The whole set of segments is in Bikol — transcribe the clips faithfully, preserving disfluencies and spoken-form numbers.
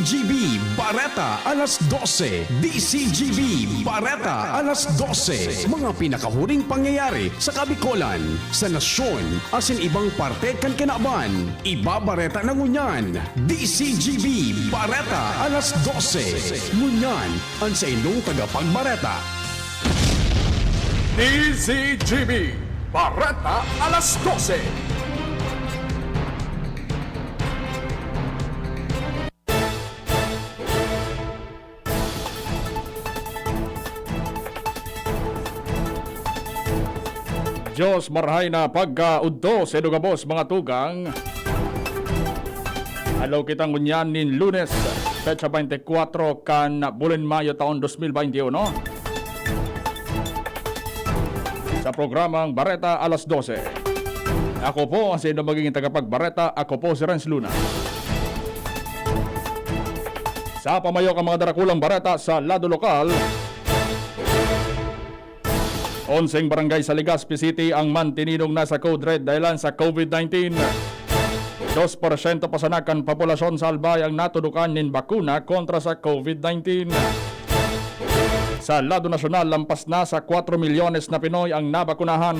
G B Bareta alas dose, D C G B Bareta alas dose. Mga pinakahuring pangyayari sa Kabikolan, sa nasyon, asin ibang parte kan kinaban. Ibabareta na ngunyan, D C G B Bareta alas dose. Ngunyan, an saindong tagapagbareta. D C G B Bareta alas dose. Diyos, marahay na pagkaudto sa indo gabos, mga tugang. Adlaw kita ngunyan nin Lunes, petsa twenty-four kan bulan Mayo taon dos mil twenty-one. Sa programang Bareta alas dose. Ako po ang sa indo magiging tagapagbareta. Ako po si Renz Luna. Sa pamayo kan mga darakulang bareta sa lado lokal, onseng barangay sa Legazpi City ang mantinidong nasa Code Red dahilan sa COVID nineteen. Dos porsyento pa sana kan populasyon sa Albay ang natudukan nin bakuna kontra sa COVID nineteen. Sa lado nasyonal, lampas na sa kwatro milyones na Pinoy ang nabakunahan.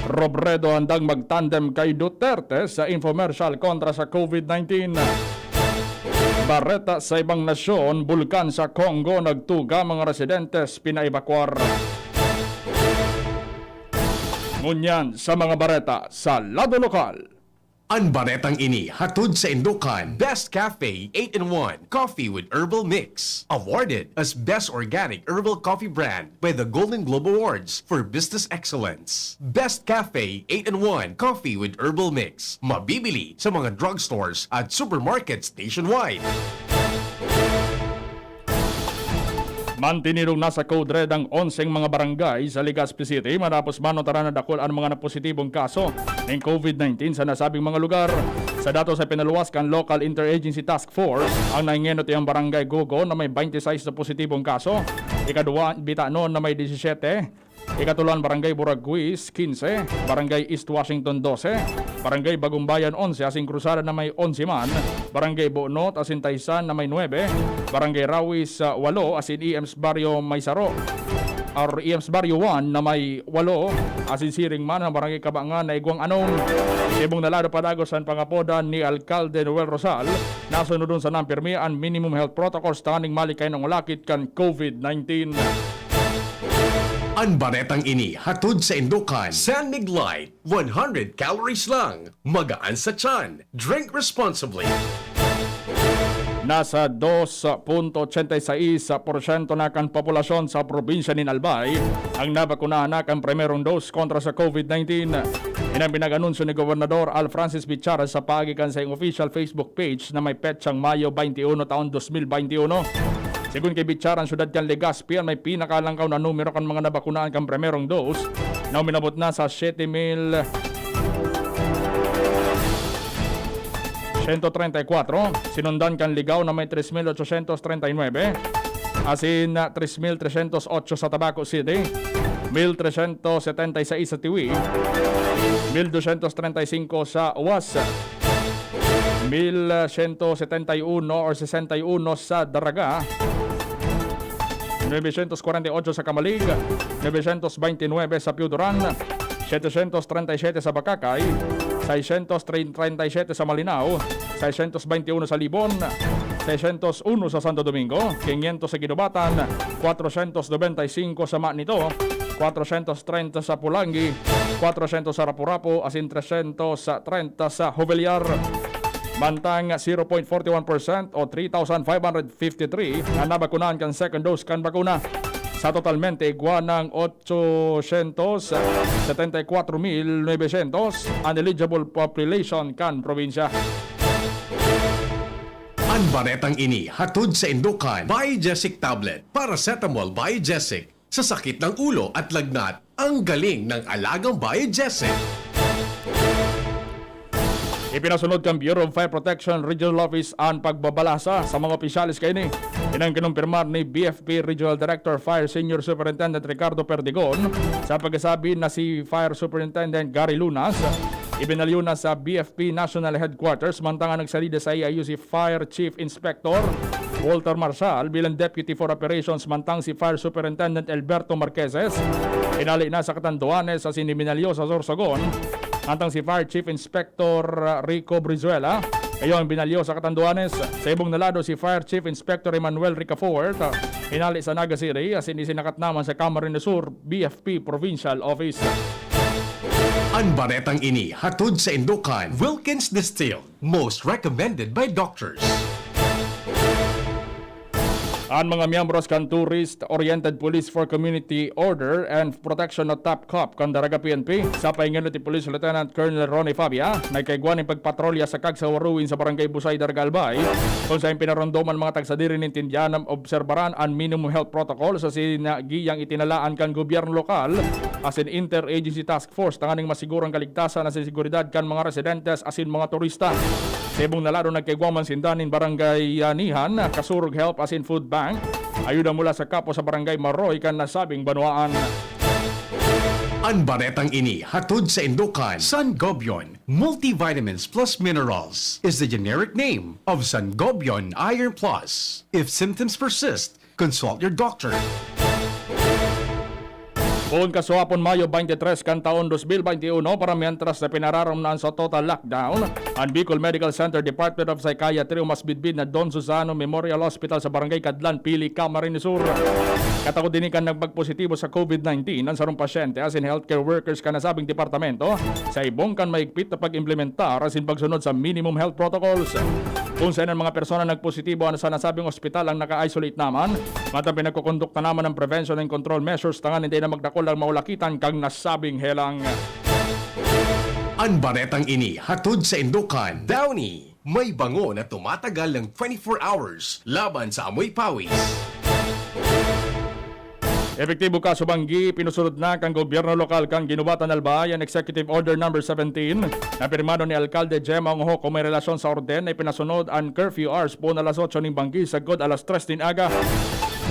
Robredo handang magtandem kay Duterte sa infomercial kontra sa COVID nineteen. Bareta sa ibang nasyon, bulkan sa Congo nagtuga, mga residentes pinaebakwar. Ngunyan sa mga bareta sa lado lokal. An baretang ini hatod saindo kan Best Cafe eight-in-one Coffee with Herbal Mix, awarded as Best Organic Herbal Coffee Brand by the Golden Globe Awards for Business Excellence. Best Cafe eight-in-one Coffee with Herbal Mix, mabibili sa mga drugstores at supermarkets nationwide. Mantinidong nasa Code Red ang onseng mga barangay sa Legazpi City matapos manotaran na dakul an mga napositibong kaso nin COVID nineteen sa nasabing mga lugar. Sa datos sa pinaluwas kan Local Interagency Task Force, ang naengenot iyang Barangay Gogo na may twenty-six na positibong kaso. Ikaduwa, Bitanon na may disisiyete, Ikatulo an Barangay Buraguis, quince, Barangay East Washington, doce, Barangay Bagumbayan, onse, asin Cruzada na may onse man, Barangay Bonot asin Taysan na may nuebe, Barangay Rawis, ah, walo, asin E M's Barrio may saro, or E M's Barrio one na may walo, asin siring man ang Barangay Kabangan na igwang anom. Sa ibong na lado, padagos an pangapodan ni Alkalde Noel Rosal, nasunodon sana pirmi an minimum health protocols tanganing malikay an ulakit kan COVID nineteen. An baretang ini hatod saindo kan San Mig Light, one hundred calories lang, magaan sa tiyan. Drink responsibly. Nasa dos punto ochenta y seis porsyento na kan populasyon sa probinsya nin Albay ang nabakunahan na kan primerong dose kontra sa COVID nineteen. Yan ang pinag-anunsyo ni Gobernador Al Francis Bichara sa paagi kan saiyang official Facebook page na may petsang Mayo twenty-one taon dos mil twenty-one. Segun ki Bichara, an syudad kan Legazpi an may pinakalangkaw na numero kan mga nabakunaan kan primerong dose, na uminabot na sa siyete mil sento trenta y kuwatro, sinundan kan Ligao na may tres mil ochosyentos trenta y nuebe, asin, ah, tres mil tresyentos otso sa Tabaco City, mil tresyentos setenta y seis sa Tiwi, mil dosyentos trenta y singko sa Uwas, mil sento setenta y uno or sesenta y uno sa Daraga, novecientos cuarenta y ocho sa Camalig, novecientos veintinuebe sa Pio Duran, setecientos treinta y siete sa Bacacay, seiscientos treinta y siete sa Malinao, seiscientos veintiuno sa Libon, seiscientos uno sa Santo Domingo, quinientos sa Guinobatan, cuatrocientos noventa y cinco sa Manito, cuatrocientos treinta sa Pulangi, cuatrocientos sa Rapu-Rapu, asin trescientos treinta sa Jovellar. Mantang zero point forty one percent o three thousand five hundred fifty-three an nabakunahan kan second dose kan bakuna. Sa totalmente, igwa nang ochocientos setenta y cuatro mil novecientos an eligible population kan probinsya. An baretang ini hatod saindo kan Biogesic Tablet, Paracetamol Biogesic. Sa sakit ng ulo at lagnat, ang galing ng alagang Biogesic. Ipinasunod kan Bureau of Fire Protection Regional Office an pagbabalasa sa mga opisyales kaini. Yan ang kinumpirmar ni B F P Regional Director Fire Senior Superintendent Ricardo Perdigon sa pagkasabi na si Fire Superintendent Gary Lunas ibinalyo na sa B F P National Headquarters, mantang ang nagsalida sa I U si Fire Chief Inspector Walter Marshal bilang Deputy for Operations, mantang si Fire Superintendent Alberto Marqueses, inali na sa Catanduanes asin ibinalyo sa Sorsogon, mantang si Fire Chief Inspector Rico Brizuela, iyo ang binalyo sa Catanduanes. Sa ibong na lado, si Fire Chief Inspector Emmanuel Ricafort, inali sa Naga City, asin isinakat naman sa Camarines Sur B F P Provincial Office. An baretang ini hatod saindo kan Wilkins Distilled, most recommended by doctors. An mga miyembros kan Tourist Oriented Police for Community Order and Protection o TAPCOP kan Daraga P N P, sa pahinganot ni Police Lieutenant Colonel Ronnie Fabia, nagkaigwa nin pagpatrolya sa Kagsawaruin sa Barangay Busay, Daraga Albay, kung saen pinaromdom an mga tagsadiri nin tindahan na obserbaran an minimum health protocol sa sinagiyang itinalaan kan gobyerno lokal asin inter-agency task force tanganing masiguro an kaligtasan asin seguridad kan mga residentes asin mga turista. Sa ibong na lado, nagkaigwa man sinda nin barangayanihan, kasurog help asin food bank, ayuda mula sa kapwa sa Barangay Maroy kan nasabing banwaan. An baretang ini hatod saindo kan Sangobion Multivitamins Plus Minerals is the generic name of Sangobion Iron Plus. If symptoms persist, consult your doctor. Poon kasuapon, Mayo twenty-three kan taon dos mil bente uno, para mientras na pinararom na an sa total lockdown, an Bicol Medical Center Department of Psychiatry o mas bidbid na Don Susano Memorial Hospital sa Barangay Cadlan, Pili, Camarines Sur. Katakod ini kan nagpagpositibo sa COVID nineteen an sarong pasyente asin healthcare workers kan nasabing departamento, sa ibong kan maigpit na pag-implementar asin pagsunod sa minimum health protocols. Kung saen an mga persona nagpositibo an sa nasabing ospital ang naka-isolate naman, mantang pinagkokondukta naman ang prevention and control measures tanganing dai na magdakul ang maulakitan kan nasabing helang. An baretang ini hatod saindo kan Downy. May bango na tumatagal ng twenty-four hours laban sa amoy pawis. Epektibo kasubanggi, pinusunod na kan gobyerno lokal kan Guinobatan, Albay, an Executive Order Number seventeen na pirmado ni Alkalde Gemma Onghoco, may relasyon sa orden na ipinasunod an curfew hours poon alas otso nin banggi sagkod alas tres nin aga.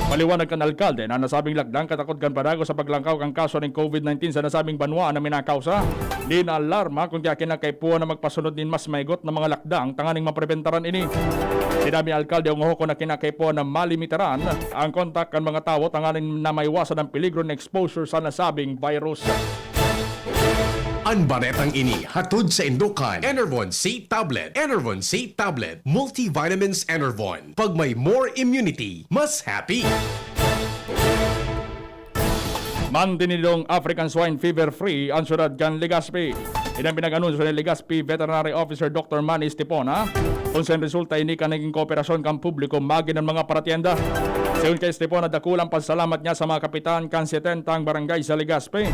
Paliwanag kan alkalde na nasabing lakdang katakod kan padagos sa paglangkaw kan kaso nin COVID nineteen sa nasabing banwaan na minakausa, di naalarma kun kaya kinakaipuhan na magpasunod nin mas maigot na mga lakdang tanganing mapreventaran ini. Sinabi ni Alkalde Onghoco na kinakaipuhan na malimitaran ang kontak kan mga tawo tanganing na maiwasan ang peligro nin exposure sa nasabing virus. An baretang ini hatod saindo kan Enervon C Tablet. Enervon C Tablet. Multivitamins Enervon. Pag may more immunity, mas happy. Mantinidong African Swine Fever Free an syudad kan Legazpi. Ini an pinag-anunsyo ni Legazpi Veterinary Officer Doctor Manny Estipona, kung saen resulta ini kan naging kooperasyon kan publiko magin an mga paratienda. Sigon kay Estipona, dakul an pasalamat niya sa mga kapitan kan setenta ang barangay sa Legazpi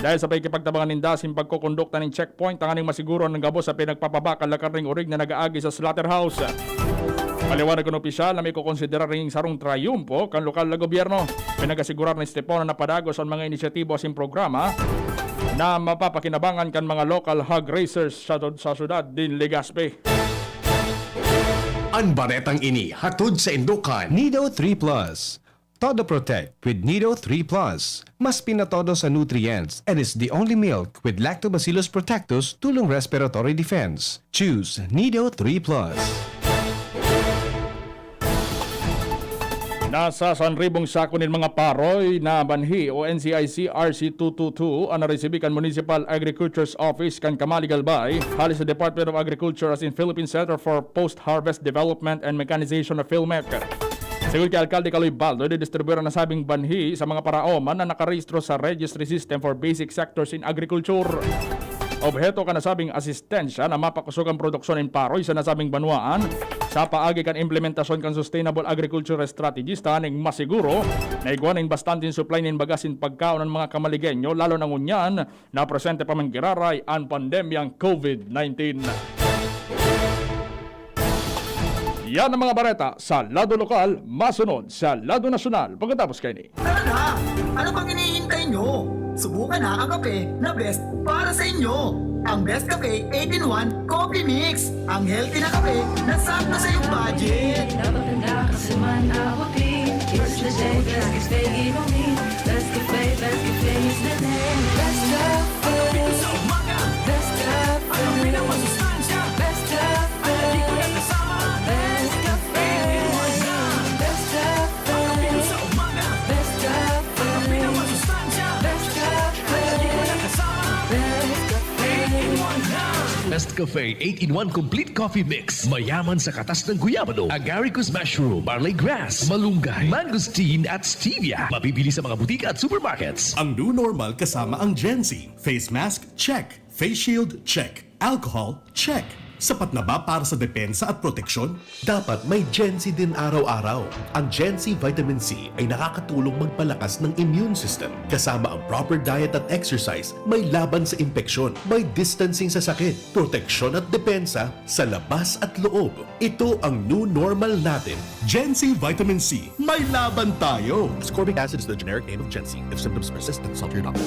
dahil sa pakikipagtabangan ninda asin pagkokondukta nin checkpoint tanganing masiguro an gabos sa pinagpapabakal na karneng orig na nag-aagi sa slaughterhouse. Paliwanag kan opisyal na makokonsiderar ning sarong trayumpo kan lokal na gobyerno. Pinag-asigurar ni Estipona na padagos an mga inisyatibo asin programa na mapapakinabangan kan mga local hog raisers sa, sa syudad nin Legazpi. An baretang ini hatod saindo kan Nido three Plus. Todo Protect with Nido three Plus. Mas pinatodo sa nutrients and is the only milk with Lactobacillus protectus tulong respiratory defense. Choose Nido three Plus. Nasa sanribong sako nin mga paroy na banhi o N C I C R C two two two an naresibi kan Municipal Agriculture's Office kan Camalig, Albay, hali sa Department of Agriculture asin Philippine Center for Post-Harvest Development and Mechanization o PHILMEC. Sigon kay Alkalde Kaloy Baldo, ididistribuyar an nasabing banhi sa mga paraoma na nakarehistro sa Registry System for Basic Sectors in Agriculture. Obheto kan nasabing asistensya na mapakosog an produksyon nin paroy sa nasabing banwaan sa paagi kan implementasyon kan Sustainable Agriculture Strategies tanganing masiguro na igwa nin bastanteng supply nin baga asin pagkaon an mga Camaligenyo, lalo na ngunyan na presente pa man giraray an pandemyang COVID nineteen. Yan ang mga bareta sa lado lokal, masunod sa lado nasyonal pagkatapos kaini. Tara na! Ano pang hinihintay nyo? Subukan na ang kape na best para sa inyo. Ang Best Cafe eight-in-one Coffee Mix. Ang healthy na kape na sakto sa iyong budget. Dapat na kasi man abutin. It's the day, Best Cafe inumin. Best Cafe, Best Cafe is the name. Best Cafe. Best Cafe. Cafe eight-in-one Complete Coffee Mix. Mayaman sa katas ng guyabano, agaricus mushroom, barley grass, malunggay, mangosteen at stevia. Mabibili sa mga butika at supermarkets. Ang new normal kasama ang Gen Z. Face mask, check. Face shield, check. Alcohol, check. Sapat na ba para sa depensa at proteksyon? Dapat may Gen Z din araw-araw. Ang Gen Z Vitamin C ay nakakatulong magpalakas ng immune system. Kasama ang proper diet at exercise, may laban sa impeksyon, may distancing sa sakit, proteksyon at depensa sa labas at loob. Ito ang new normal natin. Gen Z Vitamin C, may laban tayo! Ascorbic acid is the generic name of Gen Z. If symptoms persist, consult your doctor.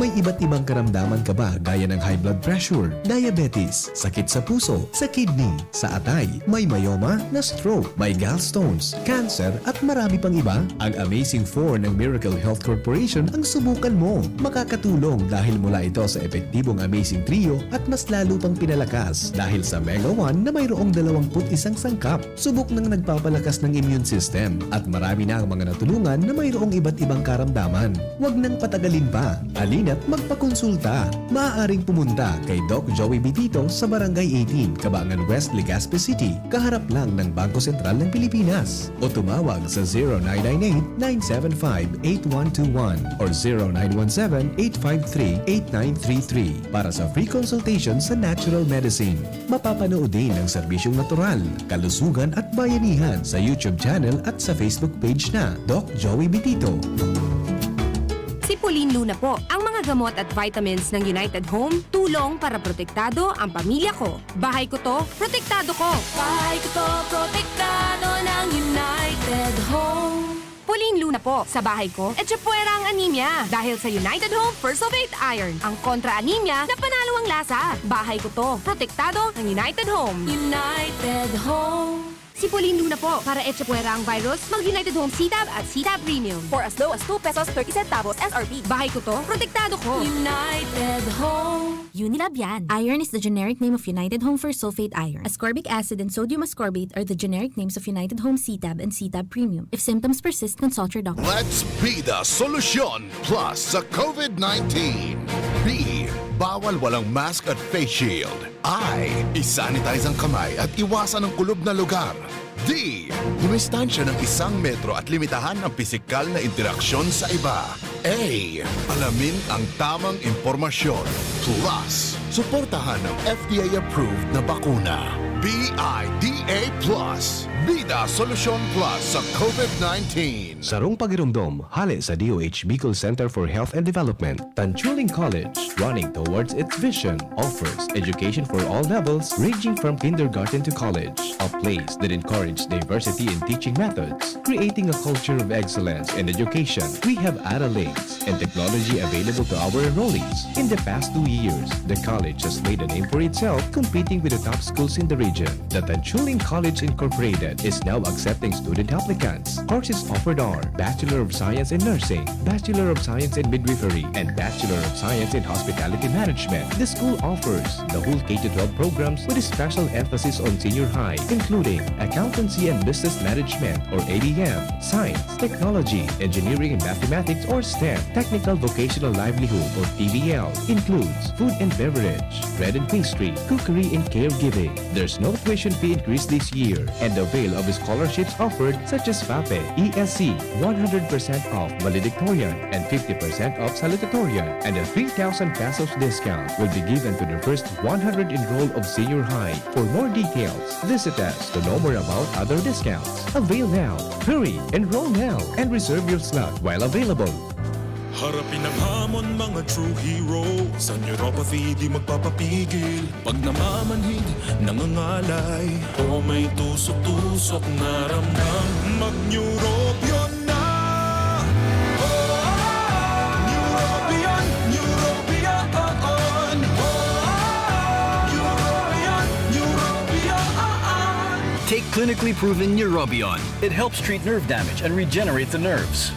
May iba't ibang karamdaman ka ba, gaya ng high blood pressure, diabetes, sakit sa puso, sa kidney, sa atay, may myoma, na stroke, may gallstones, cancer, at marami pang iba? Ang Amazing Four ng Miracle Health Corporation ang subukan mo. Makakatulong dahil mula ito sa epektibong Amazing Trio at mas lalo pang pinalakas dahil sa Mega One na mayroong dalawang put isang sangkap. Subok nang nagpapalakas ng immune system at marami na ang mga natulungan na mayroong iba't ibang karamdaman. Huwag nang patagalin pa. Halina't magpakonsulta. Maaaring pumunta kay Doc Joey Bitito sa Barangay eighteen, Cabangan West, Legazpi City, kaharap lang ng Bangko Sentral ng Pilipinas. O tumawag sa zero nine nine eight, nine seven five, eight one two one or zero nine one seven, eight five three, eight nine three three para sa free consultation sa natural medicine. Mapapanood din ang serbisyong natural, kalusugan at bayanihan sa YouTube channel at sa Facebook page na Doc Joey Bitito. Si Pauline Luna po. Ang mga gamot at vitamins ng United Home, tulong para protektado ang pamilya ko. Bahay ko to, protektado ko. Bahay ko to, protektado ng United Home. Pauline Luna po. Sa bahay ko, etchepuera ang anemia dahil sa United Home Fersulfate Iron. Ang kontra-anemia na panalo ang lasa. Bahay ko to, protektado ng United Home. United Home. Si Pauline Luna po. Para etchepuera ang virus, mag United Home C-Tab at C-Tab Premium for as low as two pesos thirty centavos S R P. Bahay ko to, protektado ko. United Home. Unilab yan. Iron is the generic name of United Home Fersulfate Iron. Ascorbic acid and sodium ascorbate are the generic names of United Home C-Tab and C-Tab Premium. If symptoms persist, consult your doctor. Let's be the solution plus sa COVID nineteen. B, bawal walang mask at face shield. I, i-sanitize ang kamay at iwasan ang kulob na lugar. D, dumistansya ng isang metro at limitahan ang pisikal na interaksyon sa iba. A, alamin ang tamang impormasyon. Plus, suportahan ang F D A-approved na bakuna. B I D A plus. Bida Solusyon Plus sa COVID nineteen. Sarong pagiromdom, hale sa D O H Bicol Center for Health and Development. Tanchuling College, running towards its vision, offers education for all levels, ranging from kindergarten to college. A place that encourages diversity in teaching methods, creating a culture of excellence in education. We have Aralinks and technology available to our enrollees. In the past two years, the college has made a name for itself, competing with the top schools in the region. The Tanchuling College Incorporated is now accepting student applicants. Courses offered are Bachelor of Science in Nursing, Bachelor of Science in Midwifery, and Bachelor of Science in Hospitality Management. The school offers the whole K to twelve programs with a special emphasis on senior high, including Accountancy and Business Management or A B M, Science, Technology, Engineering and Mathematics or STEM, Technical Vocational Livelihood or T V L, includes food and beverage, bread and pastry, cookery and caregiving. There's no tuition fee increase this year, and avail of scholarships offered such as FAPE, E S C, one hundred percent off valedictorian and fifty percent off salutatorian, and a three thousand pesos discount will be given to the first one hundred enroll of senior high. For more details, visit us to know more about other discounts. Avail now! Hurry! Enroll now and reserve your slot while available. Harapin ang hamon, mga true hero. Sa neuropathy, di magpapapigil. Pag namamanhid, nangangalay. O may tusok-tusok na ramdam. Mag-Neurobion na! Oh, Neurobion, Neurobion, oh, oh. Neurobion, Neurobion, oh, oh. Take clinically proven Neurobion. It helps treat nerve damage and regenerate the nerves.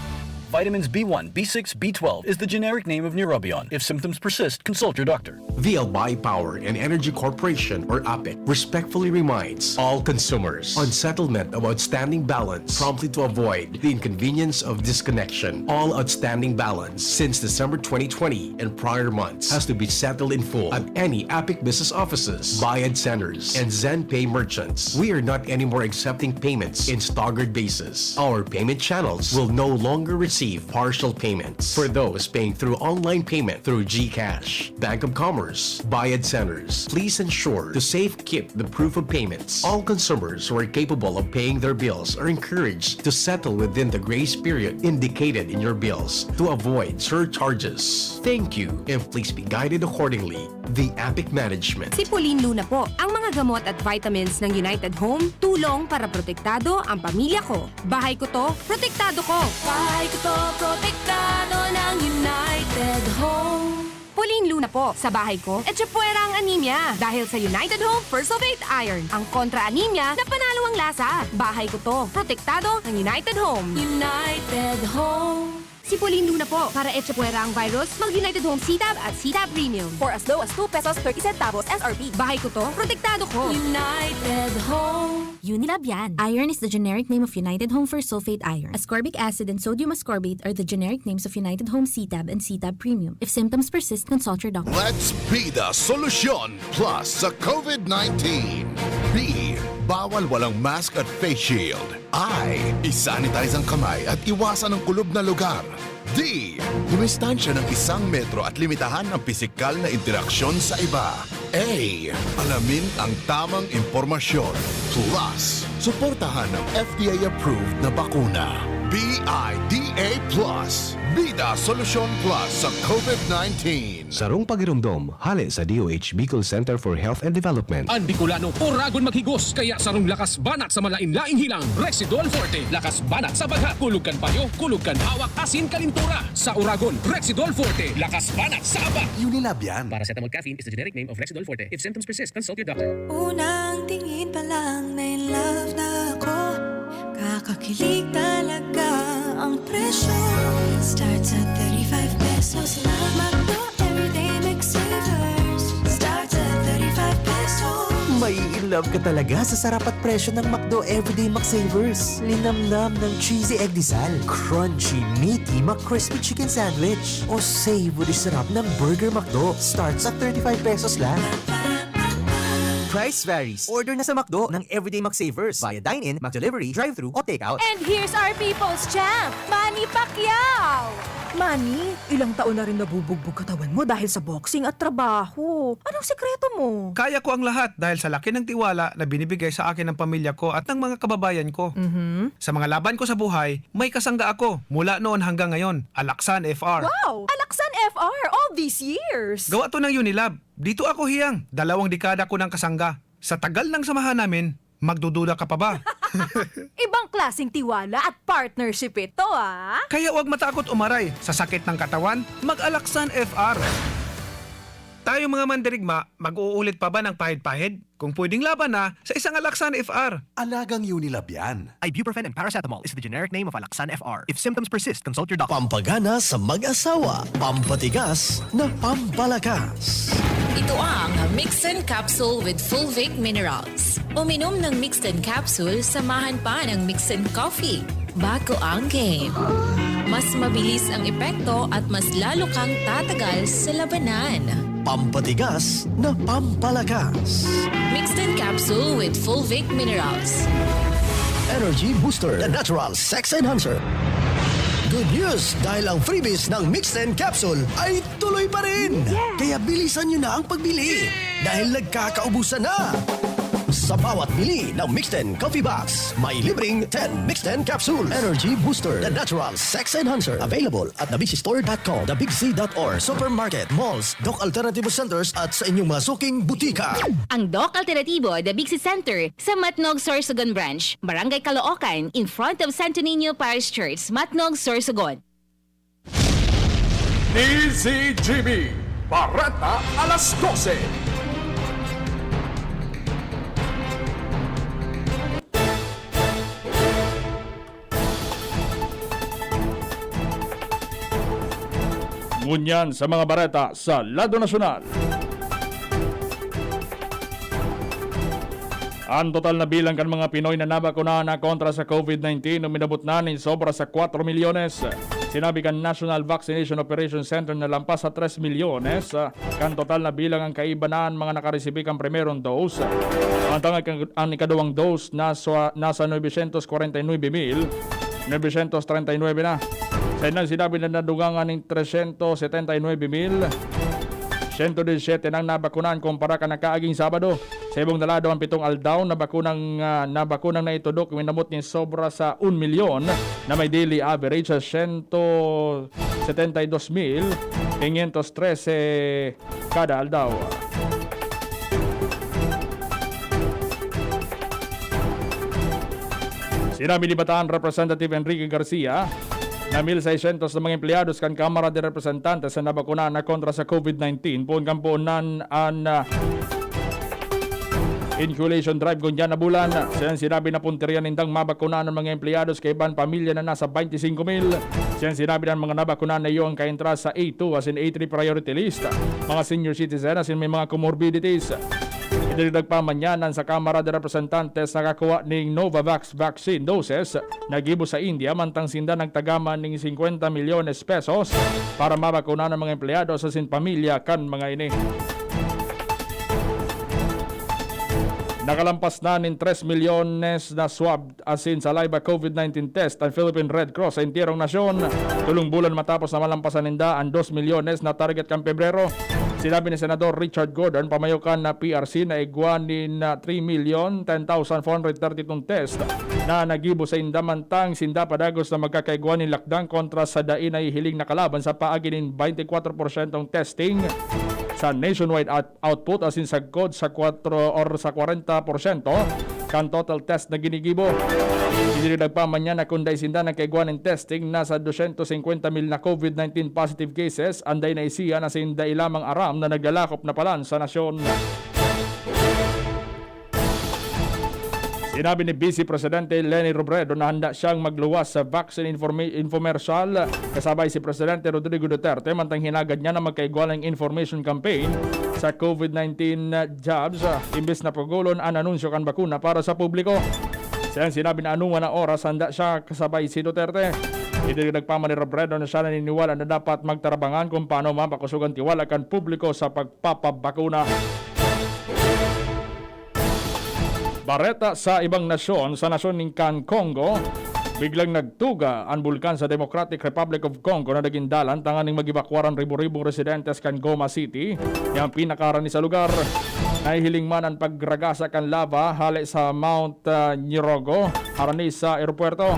Vitamins B one, B six, B twelve is the generic name of Neurobion. If symptoms persist, consult your doctor. The Albay Power and Energy Corporation, or APEC, respectfully reminds all consumers on settlement of outstanding balance promptly to avoid the inconvenience of disconnection. All outstanding balance since December twenty twenty and prior months has to be settled in full at any APEC business offices, Bayad Centers, and ZenPay merchants. We are not anymore accepting payments in staggered basis. Our payment channels will no longer receive partial payments for those paying through online payment through GCash, Bank of Commerce, Bayad Centers. Please ensure to safekeep the proof of payments. All consumers who are capable of paying their bills are encouraged to settle within the grace period indicated in your bills to avoid surcharges. Thank you, and please be guided accordingly. The APEC Management. Si Pauline Luna po. Ang mga gamot at vitamins ng United Home, tulong para protektado ang pamilya ko. Bahay ko to, protektado ko. Bahay ko to, protektado ng United Home. Pauline Luna po. Sa bahay ko, etchepuera ang anemia. Dahil sa United Home First of Eight Iron, ang kontra anemia na panalo ang lasa. Bahay ko to, protektado ng United Home. United Home. Si Pauline Luna po. Para etchepuera ang virus, mag United Home C-Tab at C-Tab Premium. For as low as two pesos thirty centavos S R P. Bahay ko to, protektado ko. United Home. Unilab yan. Iron is the generic name of United Home First Sulfate Iron. Ascorbic acid and sodium ascorbate are the generic names of United Home C-Tab and C-Tab Premium. If symptoms persist, consult your doctor. Let's be the solution plus sa COVID nineteen. B, bawal walang mask at face shield. I, isanitize ang kamay at iwasan ang kulob na lugar. D, dumistansya ng isang metro at limitahan ang pisikal na interaksyon sa iba. A, alamin ang tamang impormasyon. Plus, suportahan ang F D A-approved na bakuna. B I D A plus, Bida Solusyon Plus sa COVID nineteen. Sarong pagiromdom, hale sa D O H Bicol Center for Health and Development. An Bicolano, oragon maghigos, kaya sarong lakas banat sa malain-laing hilang, Rexidol Forte. Lakas banat sa bagha, kulog kan payo, kulog kan hawak, asin kalintura. Sa oragon, Rexidol Forte, lakas banat sa aba. Unilab yan. Paracetamol caffeine is the generic name of Rexidol Forte. If symptoms persist, consult your doctor. Unang tingin pa lang na in love na ako. Kakakilig talaga ang presyo. Starts at thirty-five pesos lang. McDo Everyday Mix Savers. Starts at thirty-five pesos. Mai-in love ka talaga sa sarap at presyo ng McDo Everyday McSavers. Linamnam ng cheesy egg disal, crunchy, meaty McCrispy chicken sandwich, o savory sarap ng Burger McDo. Starts at thirty-five pesos lang. Price varies. Order na sa McDo ng Everyday McSavers via dine-in, McDelivery, drive-thru, o takeout. And here's our people's champ, Manny Pacquiao! Manny, ilang taon na rin nabubugbog katawan mo dahil sa boxing at trabaho. Anong sikreto mo? Kaya ko ang lahat dahil sa laki ng tiwala na binibigay sa akin ng pamilya ko at ng mga kababayan ko. Mhm. Sa mga laban ko sa buhay, may kasangga ako mula noon hanggang ngayon, Alaksan F R. Wow! Alaksan F R all these years! Gawa to ng Unilab. Dito ako hiyang, dalawang dekada ko ng kasangga. Sa tagal ng samahan namin, magdududa ka pa ba? Ibang klaseng tiwala at partnership ito, ah! Kaya 'wag matakot umaray. Sa sakit ng katawan, mag-Alaksan F R. Tayo mga mandirigma, mag-uulit pa ba ng pahid-pahid? Kung pwedeng laban na, sa isang Alaksan F R. Alagang Unilab yan. Ibuprofen and paracetamol is the generic name of Alaxan F R. If symptoms persist, consult your doctor. Pampagana sa mag-asawa, pampatigas na pampalakas. Ito ang Mixin Capsule with Fulvic Minerals. Uminom ng Mixin Capsule, samahan pa ng Mixin Coffee. Bago ang game. Mas mabilis ang epekto at mas lalo kang tatagal sa labanan. Pampatigas na pampalakas. Mixed in capsule with Fulvic Minerals. Energy Booster, the natural sex enhancer. Good news! Dahil ang freebies ng Mixed in Capsule ay tuloy pa rin! Yeah! Kaya bilisan nyo na ang pagbili! Dahil nagkakaubusan na! Sa bawat bili ng Mixten Coffee Box, may libreng ten Mixten Capsules. Energy Booster, the natural sex enhancer. Available at the big c store dot com, the big c dot org, supermarket, malls, Doc Alternativo Centers at sa inyong mga suking butika. Ang Doc Alternativo, The Big C Center, sa Matnog, Sorsogon Branch, Barangay Caloocan, in front of Santo Niño Parish Church, Matnog, Sorsogon. D Z G B, Bareta alas dose. Ngunyan sa mga bareta sa lado nasyonal. Ang total na bilang kan mga Pinoy na nabakuna na kontra sa COVID nineteen uminabot na nin sobra sa kwatro milyones. Sinabi kan National Vaccination Operation Center na lampas sa tres milyones, ah, kan total na bilang ang kaiba na an mga nakaresibi kan primerong dose. Mantang ang ika-, ang ikaduwang dose nasa, nasa novecientos kwarenta y nuebe mil novecientos treinta y nuebe na. Sa inang sinabi na nadugangan nin tresyentos setenta y nuebe mil siyento disisiete nang nabakunan kumpara kan nakaaging Sabado. Sa ibong na lado, ang pitong aldaw na bakunang, ah, na bakunang naitudok, minabot nin sobra sa un milyon na may daily average sa siyento setenta y dos mil quinientos trese kada aldaw. Sinabi ni Bataan Representative Enrique Garcia na mil seiscientos na mga empleyados kan Kamara de Representantes na nabakuna na kontra sa COVID nineteen poon kan poon nan an, ah, inoculation drive ngunyan na bulan. Sa iyang sinabi na puntirya nindang mabakuna an mga empleyados kaiba an pamilya na nasa twenty-five mil. Sa iyang sinabi na an mga nabakuna na iyo ang kaentra sa A two asin A three priority list, mga senior citizen asin may mga comorbidities. Idinagdag pa man niya na sa Kamara de Representantes nakakuha ning Novavax vaccine doses na gibo sa India, mantang sinda nagtagaman ning singkwenta milyones pesos para mabakuna an mga empleyado asin pamilya kan mga ini. Nakalampas na nin tres milyones na swab asin saliva COVID nineteen test an Philippine Red Cross sa enterong nasyon, tolong bulan matapos na malampasan ninda an dos milyones na target kan Pebrero. Sinabi ni Senador Richard Gordon, pamayo kan na P R C, na igwa nin, ah, three million ten thousand four hundred thirty-two test na nagibo sa inda, mantang sinda padagos na magkakaigwa nin lakdang kontra sa dai nahihiling na kalaban sa paagi nin twenty-four porsyentong testing sa nationwide at output asin sagkod sa kwatro or sa kwarenta porsyento kan total test na ginigibo. Idinagdag pa man niya na kun dai sinda nagkaigwa nin testing, nasa dosyentos singkwenta mil na COVID nineteen positive cases an dai naisiya na sinda ilamang aram na naglalakop na palan sa nasyon. Sinabi ni Vice Presidente Leni Robredo na handa siyang magluwas sa vaccine informa-, infomercial kasabay si Presidente Rodrigo Duterte, mantang hinagad niya na magkaigwa nin information campaign sa COVID nineteen jabs, ah, imbes na pugulon an anunsyo kan bakuna para sa publiko. Sa iyang sinabi na anuman na oras, handa siya kasabay si Duterte. Idinagdag pa man ni Robredo na siya naniniwala na dapat magtarabangan kung paano mapakosog an tiwala kan publiko sa pagpapabakuna. Bareta sa ibang nasyon, sa nasyon nin kan Congo, biglang nagtuga an bulkan sa Democratic Republic of Congo na nagin dalan tanganing mag-ebakwar an ribo-ribong residentes kan Goma City, na an pinakaharani sa lugar. Nahihiling man an pagragasa kan lava hale sa Mount, ah, Nyirogo, harani sa eropuwerto.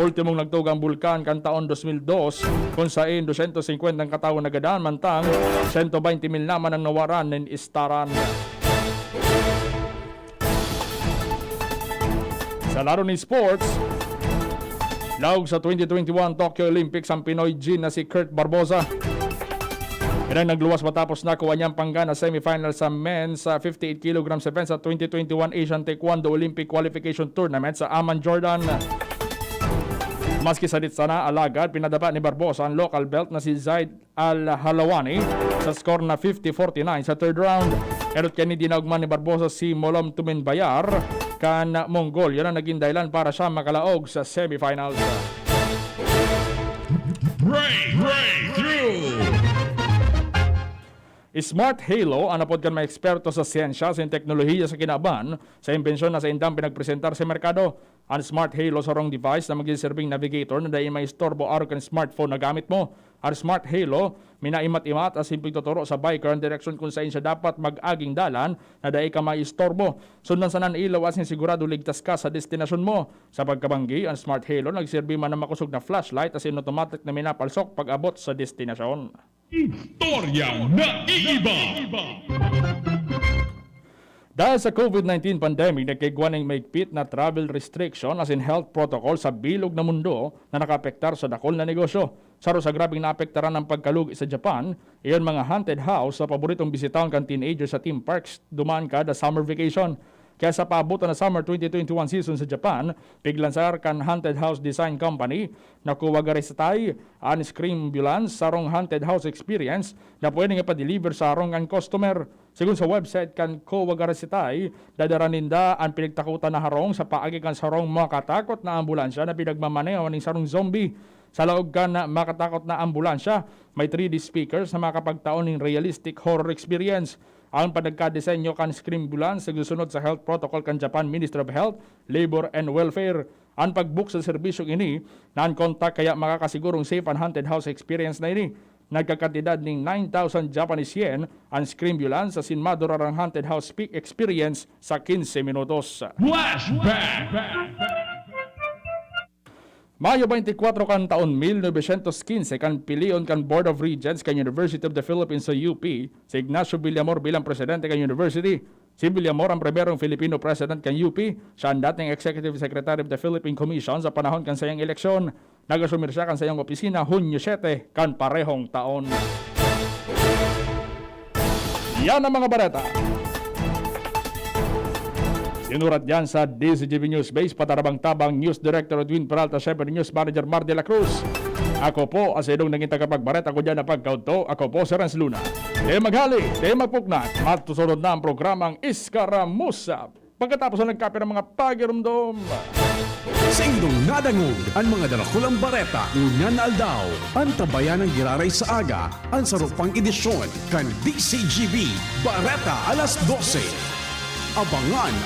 Ultimong nagtuga an bulkan kan taon dos mil dos, kun saen dosyentos singkwenta an katawo nagadan, mantang siyento baynte mil naman ang nawaran nin istaran. Sa laro ni sports, laog sa twenty twenty-one Tokyo Olympics ang Pinoy Jin na si Kurt Barboza. Yan ang nagluwas matapos nakuha niyang pangga na semifinal sa men's, ah, fifty-eight kilograms event sa twenty twenty-one Asian Taekwondo Olympic Qualification Tournament sa Amman, Jordan. Maski sadit sana, alagad pinadapa ni Barboza ang local belt na si Zaid Al-Halawani sa score na fifty forty-nine sa third round. Erot kani dinaog man ni Barboza si Molom Tuminbayar kan Mongolia na naging dahilan para siya makalaog sa semifinals. Break, breakthrough! Smart Halo, an apod kan mga eksperto sa siyensya asin teknolohiya sa kinaban, sa imbensyon na saindang pinagpresentar sa merkado. An Smart Halo sarong device na magsiserbing navigator na dai maistorbo arog kan smartphone na gamit mo. An Smart Halo, minaimat-imat asin pigtuturo sa biker an direksyon kun saen siya dapat mag-aging dalan na dai ka maistorbo. Sundan sana an ilaw asin sigurado ligtas ka sa destinasyon mo. Sa pagkabanggi, an Smart Halo nagserbi man na makosog na flashlight asin automatic na minapalsok pag-abot sa destinasyon. Istoryang naiiba. Dahil sa COVID nineteen pandemic, nagkaigwa nin mahigpit na travel restriction asin health protocol sa bilog na mundo na nakaapektar sa dakul na negosyo. Saro sa grabeng naapektaran an pagkalugi sa Japan, iyan mga haunted house sa paboritong bisitahon kan teenager sa theme parks duman kada summer vacation. Kaya sa paabotan na Summer twenty twenty-one season sa Japan, piglansar kan Haunted House Design Company na Kuwagarisatai an Screambulance, sarong haunted house experience na pwedeng ipa-deliver sa harong kan customer. Sigon sa website kan Kuwagarisatai, dadara ninda an pinagtakotan na harong sa paagi kan sarong makatakot na ambulansya na pinagmamaneho ning sarong zombie. Sa laog kan makatakot na ambulansya, may three D speakers na makapagtao nin realistic horror experience. Ang panagkadesenyo kan Screambulance nagsusunod sa health protocol kan Japan Ministry of Health, Labor and Welfare. An pag-book sa serbisyong ini na an kontak, kaya makakasigurong safe an haunted house experience na ini. Nagkakantidad ning nine thousand Japanese yen an Screambulance asin madurarang haunted house pe-, experience sa quince minutos. Flashback! Mayo twenty-four kan taon mil novecientos quince, kan pilion kan Board of Regents kan University of the Philippines sa U P, si Ignacio Villamor bilang presidente kan university. Si Villamor ang primerong Filipino president kan U P. Siya ang dating executive secretary of the Philippine Commission sa panahon kan sayang eleksyon. Nag-asumir siya kan sayang opisina Hunyo siete kan parehong taon. Yan ang mga bareta. Sinurat yan sa D Z G B News Base, patarabang-tabang, News Director Edwin Peralta, syempre News Manager Mar de la Cruz. Ako po, ang saindong naging tagapagbareta ko dyan na pagkaudto. Ako po si Renz Luna. Di maghali, di magpuknat. Matusunod na ang programang Iskaramusa. Pagkatapos na nagkape ng mga pagirumdom. Saindong nadangog an mga darakulang bareta ngunyan na aldaw. Antabayan ang giraray sa aga, an saro pang edisyon kan D Z G B Bareta Alas Dose. Abangan